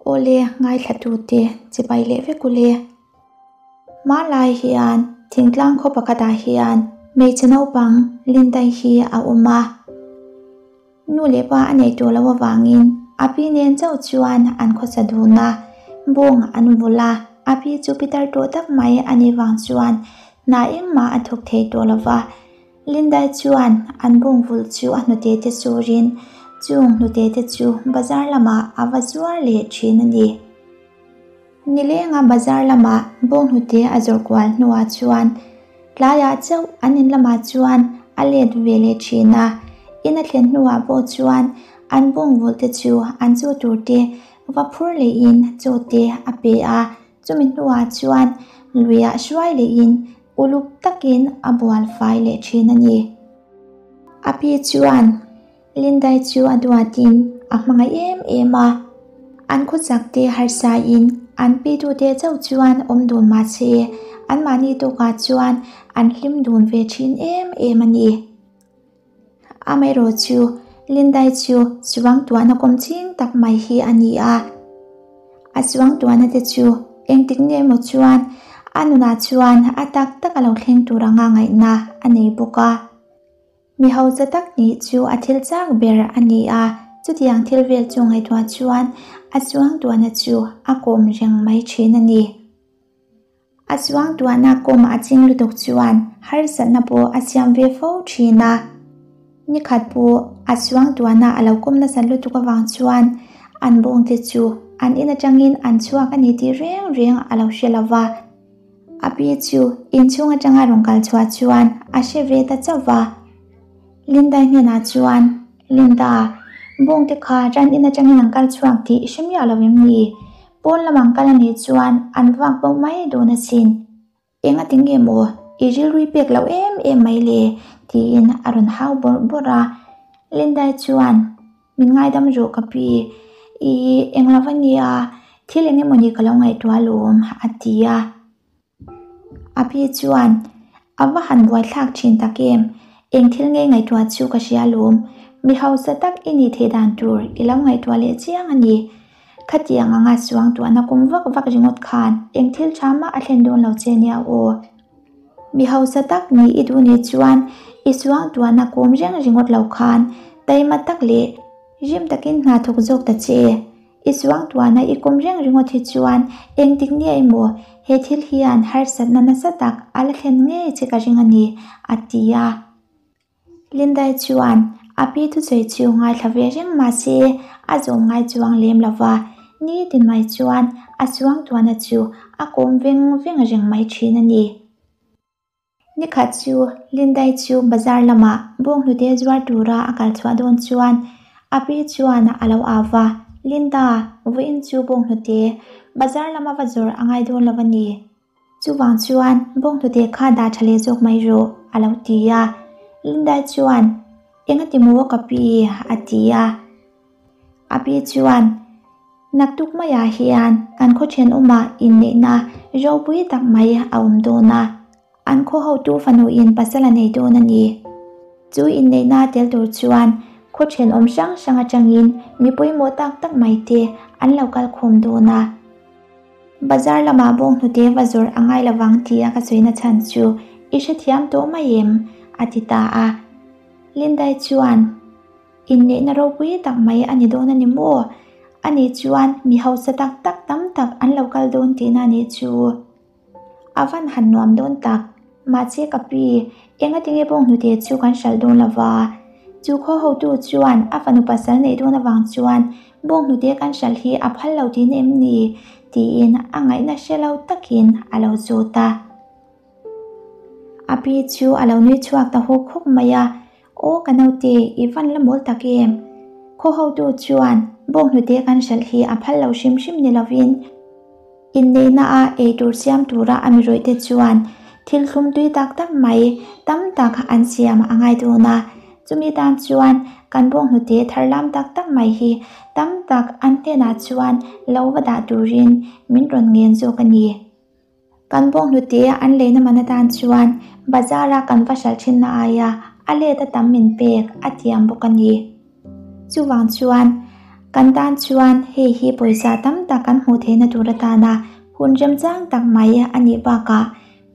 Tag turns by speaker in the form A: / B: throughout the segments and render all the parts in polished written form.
A: Awle ngaithlatute chibai leh vek ule. Hmanlai hian thingtlang khaw pakhatah hian hmeichhe naupang Lindai hi a awm a. Nu leh pa a nei tawh loh avangin a pi nen chauh chuan an khawsa dun a, bawng an vul a, a pi chu pitar tawh tak mai a nih vang chuan hna engmah a thawk thei tawh lo va. Lindai chuan an bawng vulh chu a hnute te surin chung hnute te chu bazar lamah a va zuar leh thin a ni. Nilenga bazar lamah bawng hnute a zawrh kual hnuah chuan tlaiah chauh an in lamah chuan a let ve leh thin a, in a thlen hnuah pawh chuan an bawng vulh te chu an chaw tur te va phur lehin chaw te a pe a, chumi hnuah chuan luiah hruai lehin Uluk takin a bual fai leh thin a ni. A pi chuan Lindai chu a duatin a hmangaih em em a. An khawchak te harsain an pi tute chauh chuan awm dun mah se anmahni tawkah chuan an hlim dun ve thin em em a ni. Amaherawh chu Lindai chu chuang tuahna kawm ching tak mai hi a ni a. A chuang tuahna te chu engtik nge emaw chuan a nunah chuan a tak tak a lo thleng tur anga ngaihna a nei bawk a. Mi hausa tak nih chu a thil chak ber a ni a, chutiang thil vel chu ngaihtuah chuan a chuang tuahna chu a kawm reng mai thin a ni. A chuang tuahna kawm a ching lutuk chuan harsatna pawh a siam ve fo thin a. Nikhat pawh a chuang tuahna a lo kawm nasa lutuk avang chuan an bawngte chu an in atangin an chhuak a ni tih reng reng a lo hre lo va. A pi chu inchhung atanga rawn kal chhuah chuan a hre ve ta chauh va. Lindai hnenah chuan, Linda, bawngte kha ran in atangin an kal chhuak tih i hre miah lo em ni? Pawn lamang kal a nih chuan an vak bo mai dawn asin. Engati nge maw i rilrui pek loh em em mai le? tiin a rawn hau bawrh bawrh a. Lindai chuan, Min ngaidam rawh ka pi, i englo a nia, thil eng emawni ka lo ngaihtuah alawm a ti a. A pi chuan, A va han buaithlak thin tak em? Eng thil ngei ngaihtuah chu ka hria alawm. Mi hausa tak i nih theih dan tur i lo ngaihtuah leh chiang a ni. Khatiang anga suang tuahna kum vak vak ringawt khan eng thil tha mah a thlen dawn lo che nia aw. Mi hausa tak nih i duh nih chuan i suang tuahna kum reng ringawt lo khan taima tak leh rim takin hna thawk zawk ta che. I chuang tuahna i kum reng ringawt hi chuan engtik nge emaw he thil hian harsatna nasa tak a la thlen ngei che ka ring a ni, a ti a. Lindai chuan a pi thusawi chu ngaithla ve reng mah se a zawm ngai chuang lem lo va, nitin mai chuan a chuang tuahna chu a kawm veng veng reng mai thin a ni. Nikhat chu Lindai chu bazar lamah bawnghnute zuar tura a kal chhuah dawn chuan a pi chuan a lo au va, Linda, vawiin chu bawnghnute bazar lama va zawrh a ngai dawn lo a ni. Chuvang chuan bawnghnute kha dah tha leh zawk mai rawh, a lo ti a. Lindai chuan, Engati maw ka pi? a ti a. A pi chuan, Naktuk maiah hian kan khaw thenawmah inneihna ropui tak mai a awm dawn a, an khaw hotu fanuin pasal a nei dawn a ni. Chu inneihna tel tur chuan khaw thenawm hrang hrang atangin mi pawimawh tak tak mai te an lo kal khawm dawn a. Bazar lamah bawnghnute va zawrh a ngai lovang tia ka sawina chhan chu i hrethiam tawh mai em? a ti ta a. Lindai chuan. Inneihna ropui tak mai a ni dawn a ni maw? Ani chuan mi hausa tak tak tam tak an lo kal dawn tihna a nih chu. A van han nuam dawn tak. Mahse ka pi, engatinge bawnghnute chu kan hralh dawn lo va? Chu khaw hotu chuan a fanu pasal neih dawn avang chuan bawnghnute kan hralh hi a phal lo tihna em ni? tiin a ngaihna hre lo takin a lo zawt a. A pi chu a lo nui chhuak ta huk huk mai a. Aw ka naute, i van la mawl tak em? Khaw hotu chuan bawnghnute kan hralh hi a phal lo hrim hrim ni lovin inneihna a eitur siam tura a mi rawihte chuan thil thlum tui tak tak mai tam tak an siam a ngai dawn a. Chumi tan chuan kan bawnghnute tharlam tak tak mai hi tam tak an hnenah chuan lo va dah turin min rawn ngen zawk a ni. Kan bawnghnute an leina man atan chuan bazar-a kan va hralh thinna aia a let a tam min pek a tiam bawk a ni. Chuvang chuan Kan tan chuan hei hi pawisa tam tak kan hmuh theihna tur atana hun remchang tak mai a nih bakah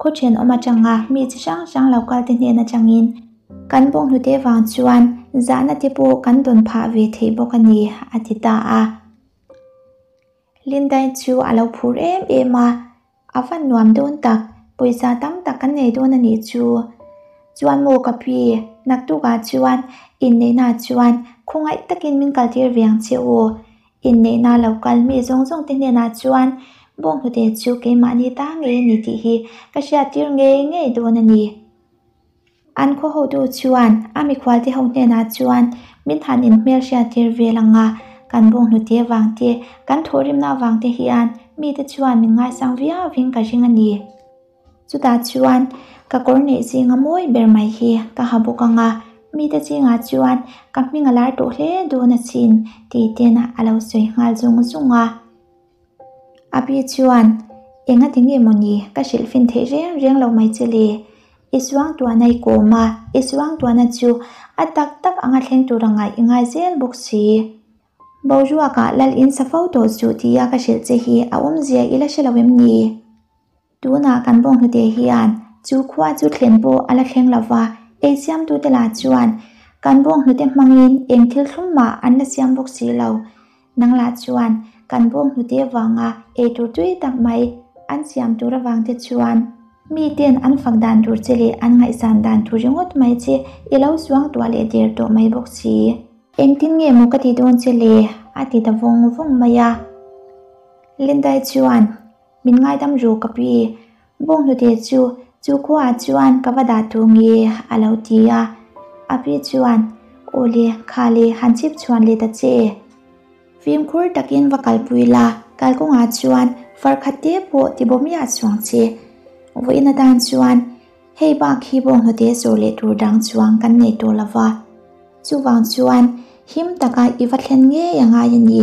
A: khaw thenawm atanga mi chi hrang hrang lo kal te hnen atangin kan bawnghnute vang chuan zahna te pawh kan dawn phah ve theih bawk a ni, a ti ta a. Lindai chu a lo phur em em a, A van nuam dawn tak, pawisa tam tak kan nei dawn a nih chu. Chuan maw ka pi, naktukah chuan inneihna chuan khawngaih takin min kaltir ve ang che u. Inneihna lo kal mi zawng zawng te hnenah chuan bawnghnute chu keimahni ta ngei a ni tih hi ka hriattir ngei ngei dawn a ni. An khaw hotu chuan a mikhualte ho hnenah chuan min han inhmel hriattir vel ang a, kan bawnghnute vang te, kan thawhrimna vang te hian mite chuan min ngaisang viauvin ka ring a ni. Chutah chuan ka kawr neih zinga mawi ber mai hi ka ha bawk ang a, mite zingah chuan ka hming a lar tawh hle dawn asin tih ten a lo sawi nghal zung zung a. A pi chuan, Enga ti nge mawni, ka hrilh fin theih reng reng lo mai che le. I suangtuahna i kawm a, i suangtuahna chu a tak tak anga thleng tur a ngaih i ngai zel bawk si. Boruakah lal in sa fo tawh suh tia ka hrilh che hi a awmzia i la hre lo em ni? Tunah kan bawnghnute hian chu khua chu thlen pawh a la thleng lo va, ei siamtute lah chuan kan bawnghnute hmangin eng thil thlum mah an la siam bawk si lo. Nang lah chuan kan bawnghnute vanga ei tur tui tak mai an siam tur avangte chuan miten an fak dan tur che leh an ngaihsan dan tur ringawt mai che i lo suangtuah leh der tawh mai bawk si. Engtin nge maw ka ti dawn che le? a ti ta vawng vawng mai a. Lindai chuan. Min ngaidam ru ka pi. Bawnghnute chu chu khuaah chuan ka va dah tur nge a lo ti a. A pi chuan, Aw le, kha le, han chip chhuan leh ta che. Fimkhur takin va kalpui la, kalkawngah chuan farkhat te pawh ti baw miah chuang che. Vawiin atan chuan hei bak hi bawnghnute zawr leh tur dang chuang kan nei tawh lo va. Chuvang chuan him taka i va thlen ngei a ngai a ni.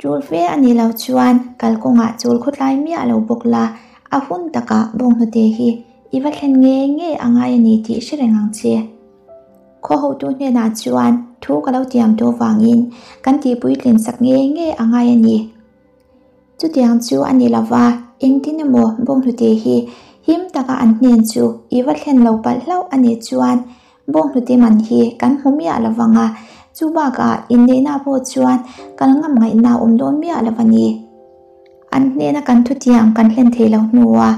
A: Chul fe a nih loh chuan kalkawngah chul khawtlai miah lo bawk la, a hun takah bawnghnute hi i va thlen ngei ngei a ngai a ni tih hre reng ang che. Khaw hotu hnenah chuan thu ka lo tiam tawh vangin kan tihpuitlin sak ngei ngei a ngai a ni. Chutiang chu a ni lova, engtin emaw bawnghnute hi him taka an hnen chu i va thlen lo palh hlauh a nih chuan Bawnghnute man hi kan hmu miah lo vang a, chu bakah inneihna pawh chuan kal ngam ngaihna awm dawn miah lo a ni. An hnena kan thutiang kan hlen thei lo hnua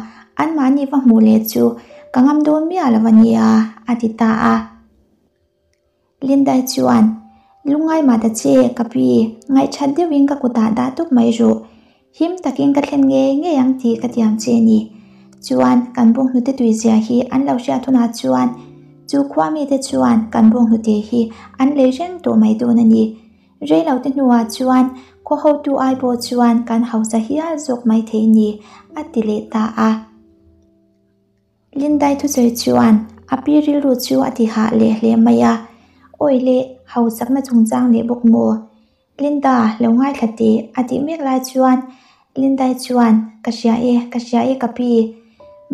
A: anmahni va hmuh leh chu ka ngam dawn miah lo a nia, a ti ta a. Lindai chuan, Lungngai mah ta che, ka pi, ngaihthat deuhin ka kutah dah tawp mai rawh. Him takin ka thlen ngei ngei ang tih ka tiam che a ni. Chuan kan bawnghnute tuizia hi an lo hriat hunah chuan chu khua mite chuan kan bawnghnute hi an lei reng tawh mai dawn a ni. Rei lo te hnuah chuan khaw hotu ai pawh chuan kan hausa hial zawk mai thei ni, a ti leh ta a. Lindai thusawi chuan a pi rilru chu a ti hah leh hle mai a, Awi leh hausakna chungchang leh bawk maw? Linda, lo ngaithla teh a tih mek lai chuan Lindai chuan, Ka hria e, ka hria e ka pi.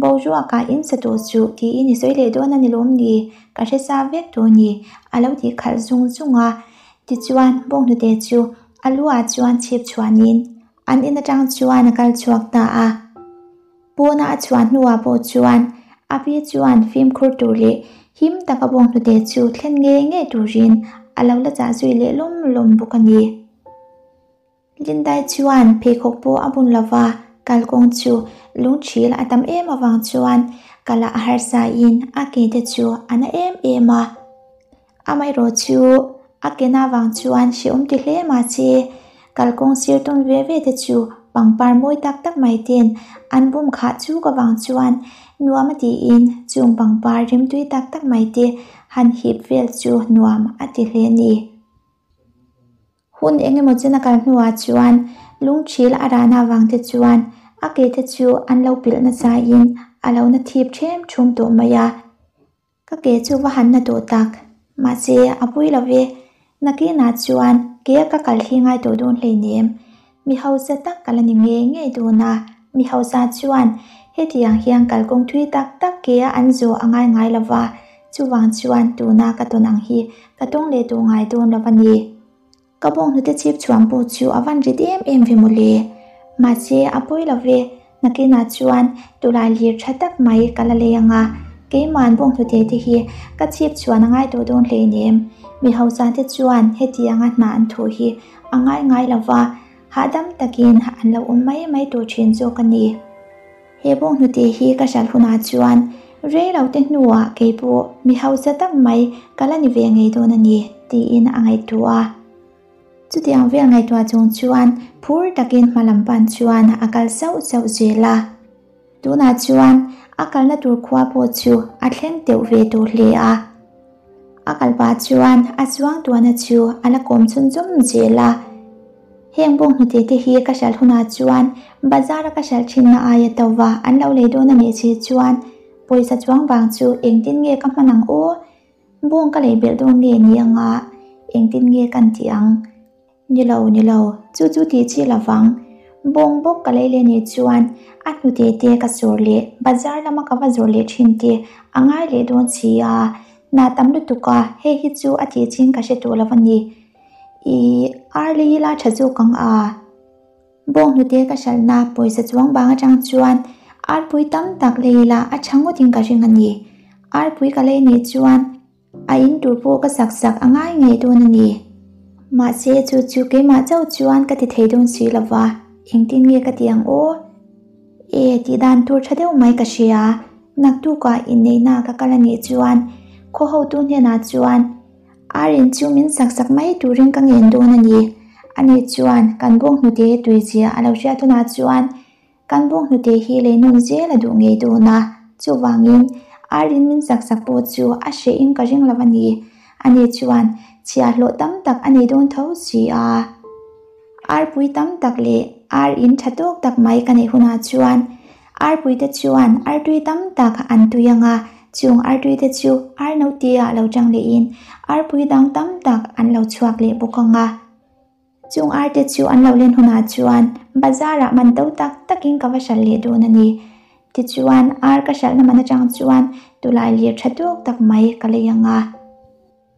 A: Boruakah in sa tawh suh tiin i sawi leh dawn a ni lawm ni? Ka hre sa vek tawh ni a lo tih khalh zung zung a. Tichuan bawnghnute chu a lu ah chuan chhip chhuanin an in atang chuan a kal chhuak ta a. Pawna a chhuah hnuah pawh chuan a pi chuan fimkhur tur leh him taka bawnghnute chu thlen ngei ngei turin a lo la chah zui leh lawm lawm bawk a ni. Lindai chuan pheikhawk pawh a bun lova, kalkawng chu lungthil a tam em avang chuan kala a harsa in a ke te chu a na em em a. Amaherawh chu a ke na vang chuan hrehawm ti hle mahse kalkawng sir tawn ve ve te chu pangpar mawi tak tak mai ten an bum khah chuk avang chuan nuam a tiin chung pangpar rimtui tak tak mai te han hip vel chu nuam a ti hle a ni. Hun eng emaw chen a kal hnuah chuan lungthil a rahna avang te chuan a ke te chu an lo pilh nasa in a lo na thip ṭhem ṭhum tawh mai a. Ka ke chu va han na tawh tak. Mahse, a pui lo ve. Nakinah chuan ke a ka kal hi ngai tawh dawn hleinem. Mi hausa tak ka la ni ngei ngei dawn a. Mi hausa chuan hetiang hian kalkawng thui tak tak ke a an zawh a ngai ngai lo va, chuvang chuan tuna ka tawn ang hi ka tawng leh tawh ngai dawn lo a ni. Ka bawnghnute chhip chhuan pawh chu a van rit em em ve mawle. Mahse a pawi lo ve, nakinah chuan tulai lir tha tak mai ka la lei ang a, keima'n bawnghnute te hi ka chhip chhuan a ngai tawh dawn hleinem. Mi hausa te chuan hetianga hna an thuh hi a ngai ngai lo va, hahdam takin an lo awm mai mai tawh thin zawk a ni. He bawnghnute hi ka hral hunah chuan rei lo te hnuah kei pawh mi hausa tak mai ka la ni ve ngei dawn a ni, tiin a ngaihtuah a. Chutiang vel ngaihtuah chung chuan phur takin hma lam pan chuan a kal sauh sauh zel a. Tunah chuan a kalna tur khua pawh chu a thleng teuh ve tawh hle a. A kal pah chuan a chuangtuahna chu a la kawm chhunzawm zel a. Heng bawnghnute te hi ka hralh hunah chuan bazar a ka hralh thinna aia to va an lo lei dawn a nih si chuan pawisa chuang vang chu engtin nge ka hman ang aw? Bawng ka lei belh dawn nge ni anga engtin nge kan tih ang? Ni lo, ni lo, chu chu tih chi lo vang. Bawng bawk ka lei leh nih chuan a hnute te ka zawrh leh bazar lama ka va zawrh leh thin te a ngai leh dawn si a, hna tam lutuk a hei hi chu a tih chin ka hre tawh lo a ni. I ar lei ila tha zawk ang a. Bawnghnute ka hralhna pawisa chuang bang atang chuan arpui tam tak lei ila a tha ngawtin ka ring a ni. Arpui ka lei nih chuan a in tur pawh ka sak sak a ngai ngei dawn a ni. Mahse chu chu keimah chauh chuan ka ti thei dawn si lova, engtin nge ka ti ang aw? E tih dan tur tha deuh mai ka hria. Naktukah inneihna ka kal a nih chuan khaw hotu hnenah chuan Ar in chu min sak sak mai turin ka ngen dawn a ni. Ani chuan kan bawnghnute tuizia a lo hriat hunah chuan kan bawnghnute hi lei nawn zel a duh ngei dawn a, chuvangin ar in min sak sak pawh chu a hreh in ka ring lo a ni. Ani chuan chhiahhlawh tam tak a nei dawn tho si a. Arpui tam tak leh ar in tha tawk tak mai ka neih hunah chuan arpui te chuan artui tam tak an tui ang a, chung artui te chu ar note ah lo tang lehin arpui dang tam tak an lo chhuak leh bawk ang a. Chung ar te chu an lo len hunah chuan bazar ah man to tak takin ka va hralh leh dawn a ni. Tichuan ar ka hralhna man atang chuan tulai lir tha tawk tak mai ka lei ang a.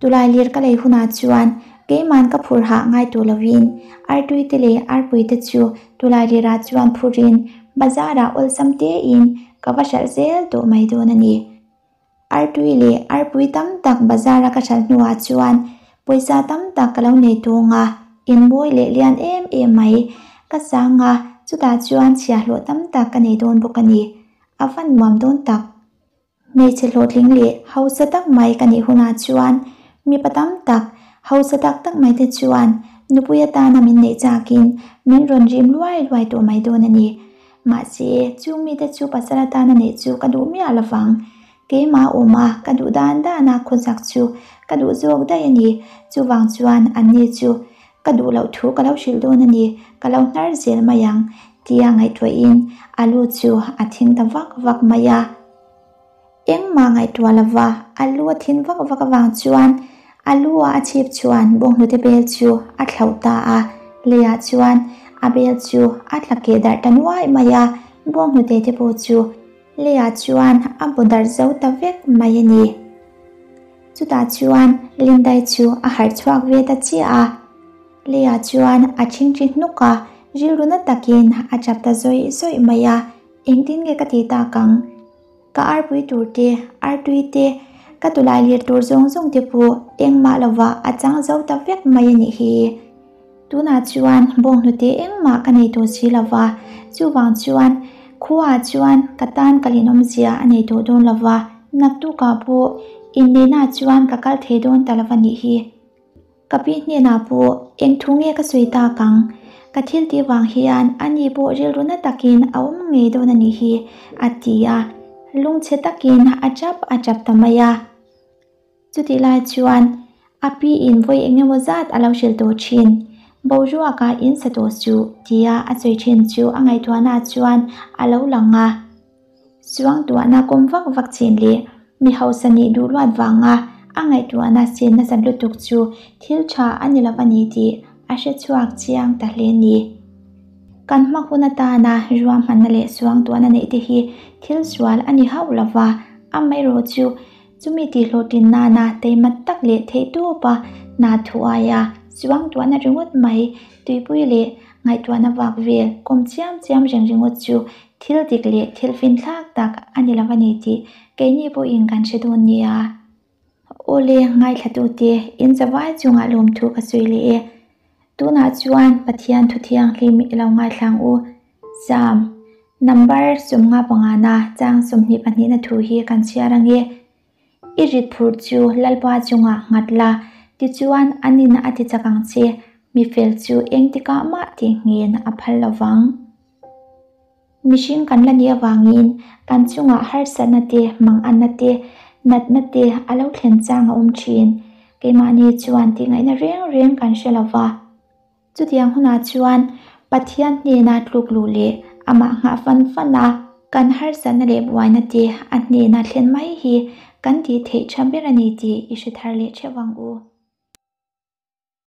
A: Tulai lir ka lei hunah chuan keiman ka phur hah ngai tawh lovin artui te leh arpui te chu tulai lirah chuan phurin bazarah awlsam tein ka va hralh zel tawh mai dawn a ni. Artui leh arpui tam tak bazara ka hralh hnuah chuan pawisa tam tak ka lo nei tawng a, inmawi leh lian em em mai ka sang a, chutah chuan chhiahhlawh tam tak ka nei dawn bawk a ni. A van nuam dawn tak. Hmeichhe hlawhtling leh hausa tak mai ka nih hunah chuan mipa tam tak, hausa tak tak mai te chuan nupui atana min neih chakin min rawn rim luai luai tawh mai dawn a ni. Mahse, chung mite chu pasal atana neih chu ka duh miah lovang. Keimah awma ka duh dan dana khawchak chu ka duh zawk daih a ni. Chuvang chuan anni chu Ka duh loh thu ka lo hrilh dawn a ni, ka lo hnar zel mai ang, tia ngaihtuahin a lu chu a thin ta vak vak mai a. Engmah ngaihtuah lova a lu a thin vak vak avang chuan a lu ah a chhip chuan bawnghnute bel chu a thlauh ta a, leiah chuan a bel chu a tla keh darh ta nuai mai a, bawnghnute te pawh chu leiah chuan a bu darh zo ta vek mai a ni. Chutah chuan Lindai chu a harh chhuak ve ta chiah a, Leah chuan a ṭhingṭhi hnuk a, rilru na takin a ṭap ta zawih zawih mai a, Engtin nge ka ti tak ang? Ka arpui tur te, artui te, ka tulai lir tur zawng zawng te pawh engmah lovah a chang zo ta vek mai a nih hi. Tunah chuan bawnghnute engmah ka nei tawh si lova, chuvang chuan khuaah chuan ka tan ka linawmzia a nei tawh dawn lova, naktukah pawh inneihnaah chuan ka kal thei dawn ta lova nih hi. Ka pi hnenah pawh eng thu nge ka sawi tak ang? Ka thil tih vang hian ani pawh rilru na takin a awm ngei dawn a nih hi, a ti a, lungchhe takin a tap a tap ta mai a. Chutih lai chuan a pi in vawi eng emaw zat a lo hrilh tawh thin. Boruakah in sa tawh suh tia a sawi thin chu a ngaihtuahna chuan a lo lang a. Suangtuahna kawm vak vak chin leh mi hausa nih duh luat vanga a ngaihtuahna sin nasat lutuk chu thil tha a ni lo a ni tih a hre chhuak chiang ta hle ni. Kan hma hun atana ruahmanna leh suangtuahna neih te hi thil sual a ni hauh lova, amaherawh chu Chumi tihhlawhtlin nana teimat tak leh theihtawpa hna thu aia Suangtuahna ringawt mai, tuipui leh ngaihtuahna vak vel kawm chiam chiam reng ringawt chu thil dik leh thil finthlak tak a ni lo a ni tih keini pawhin kan hre dawn nia. Awle, ngaithlatute, in zavai chungah lawmthu ka sawi leh e. Tunah chuan Pathian thu thianghlim i lo ngaithlang u. Sam, Number 55 na chang 22 na thu hi kan chhiar ang e. I rit phurh chu Lalpa chungah nghat la, tichuan anin a ti chak ang che, mi fel chu engtikah mah tih nghen a phal lo vang. Mihring kan la nih avangin kan chungah harsatna te, manganna te, natna te a lo thlen chang a awm thin. Keimahni chuan tihngaihna reng reng kan hre lo va. Chutiang hunah chuan Pathian hnena tluk luh leh amah nghah fan fan a, kan harsatna leh buaina te a hnena thlen mai hi kan tih theih tha ber a ni tih i hre thar leh theuh ang u.